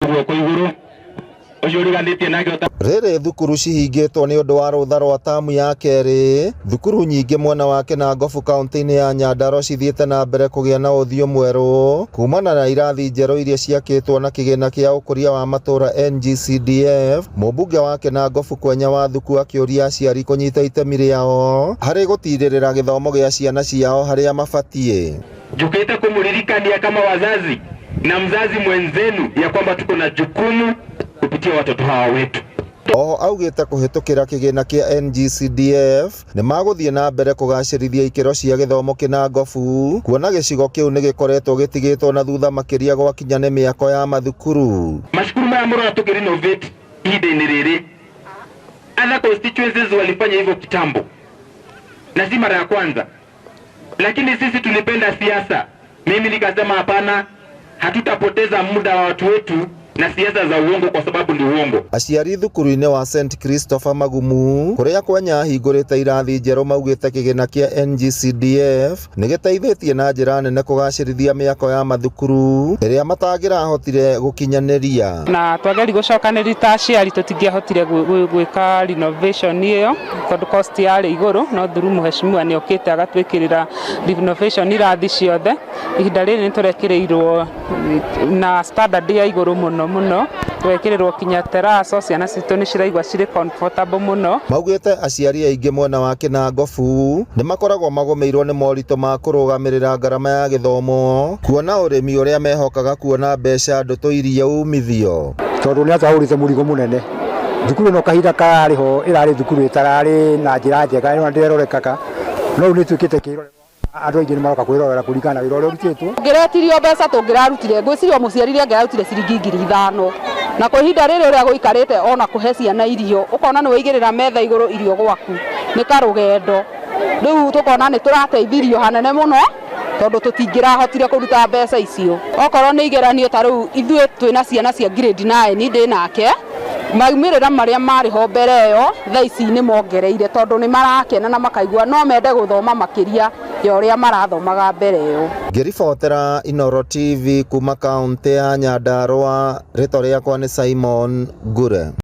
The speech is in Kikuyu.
Guoko igũrũ ũcio ũriganĩtie nake. Rĩrĩ thukuru cihingĩtwo nĩ ũndũ wa rũtha rwa tamu ya kerĩ, thukuru nyingĩ mwena wa Kinangofu kaunti-inĩ ya Nyandarua cithiĩte na mbere kũgĩa na ũthiũ mwerũ kumana na irathi njerũ iria ciakĩtwo na kĩgĩna kĩa ũkũria wa matũũra NGCDF. Mũmbunge wa Kinangofu Kwenya Wathuku akĩũria aciari kũnyita itemi rĩao harĩ gũtirĩrĩra gĩthomo gĩa ciana ciao harĩa mabatiĩ. Njũkĩte kũmũririkania kama wazazi na mzazi mwenzenu ya kwamba tuko na jukumu kupitia watoto hawa wetu. Oho augĩte kũhĩtũkĩra kĩgĩna kĩa NGCDF nĩ magũthiĩ na mbere kũgacĩrithia ikĩro cia gĩthomo Kinangofu, kuona gĩcigo kĩu nĩ gĩkoretwo gĩtigĩtwo na thutha makĩria gwakinya nĩ mĩako ya mathukuru. Macukuru maya mũrona tũkĩrenovate ihinda-inĩ rĩrĩ, other constituencies walifanya hivyo kitambo na si mara ya kwanza, lakini sisi tulipenda siasa. Mimi nikasema hapana, hatutapoteza muda wa watu wetu na siasa za uongo, kwa sababu ni uongo. Aciari thukuru-inĩ wa St Christopher Magumu kũrĩa Kwenya ahingũrĩte irathi njerũ maugĩte kĩgĩna kĩa NGCDF nĩ gĩteithĩtie na njĩra nene kũgacĩrithia mĩako ya mathukuru ĩrĩa matangĩrahotire gũkinyanĩria. Na twageri gũcokanĩria ta aciari, tũtingĩahotire gwĩka renovation ĩyo tondũ cost yarĩ igũrũ, no through mheshimiwa nĩ okĩte agatwĩkĩrĩra renovation irathi ciothe. Ihinda rĩrĩ nĩ tũrekĩrĩirwo na standard ya igũrũ mũno mũno, twekĩrĩrwo kinya teraco, ciana citũ nĩ ciraigua cirĩ comfortable mũno. Maugĩte aciari aingĩ mwena wa Kinangofu nĩ makoragwo magũmĩirwo nĩ moritũ ma kũrũgamĩrĩra ngarama ya gĩthomo, kuona ũrĩmi ũrĩa mehokaga kuona mbeca ndũtũirie umithio. Tondũ nĩ atwahũrĩte mũrigo mũnene thukuru ĩno, kahinda kararĩ ho ĩrarĩ thukuru ĩtararĩ na njĩra njega, ĩno ndĩrerorekaga, no rĩu nĩ ĩtuĩkĩte kĩrorerwa, andũ aingĩ nĩ maroka kwĩrorera kũringana na wĩra ũrĩa ũrutĩtwo. Tũngĩretirio mbeca tũngĩrarutire, ngwĩciria o mũciari angĩrarutire ciringi 5,000, na kwa ihinda rĩrĩ ũrĩa gũikarĩte, ona kũhe ciana irio ũkona nĩ waigĩrĩra metha igũrũ irio gwaku nĩ karũgendo. Rĩu tũkona nĩ tũrateithirio hanene mũno tondũ tũtingĩrahotire kũruta mbeca icio. Okorwo nĩ igeranio, ta rĩu ithuĩ twĩna ciana cia grade 9 ndĩ nake, maumĩrĩra marĩa marĩ ho mbere ĩyo thaa ici nĩ mongereire, tondũ nĩ marakena na makaigua no mende gũthoma makĩria ya ũrĩa marathomaga mbere ĩyo. Ngĩribotera Inooro TV kuma kaũntĩ ya Nyandarua, rĩtwa rĩakwa nĩ Simon Ngure.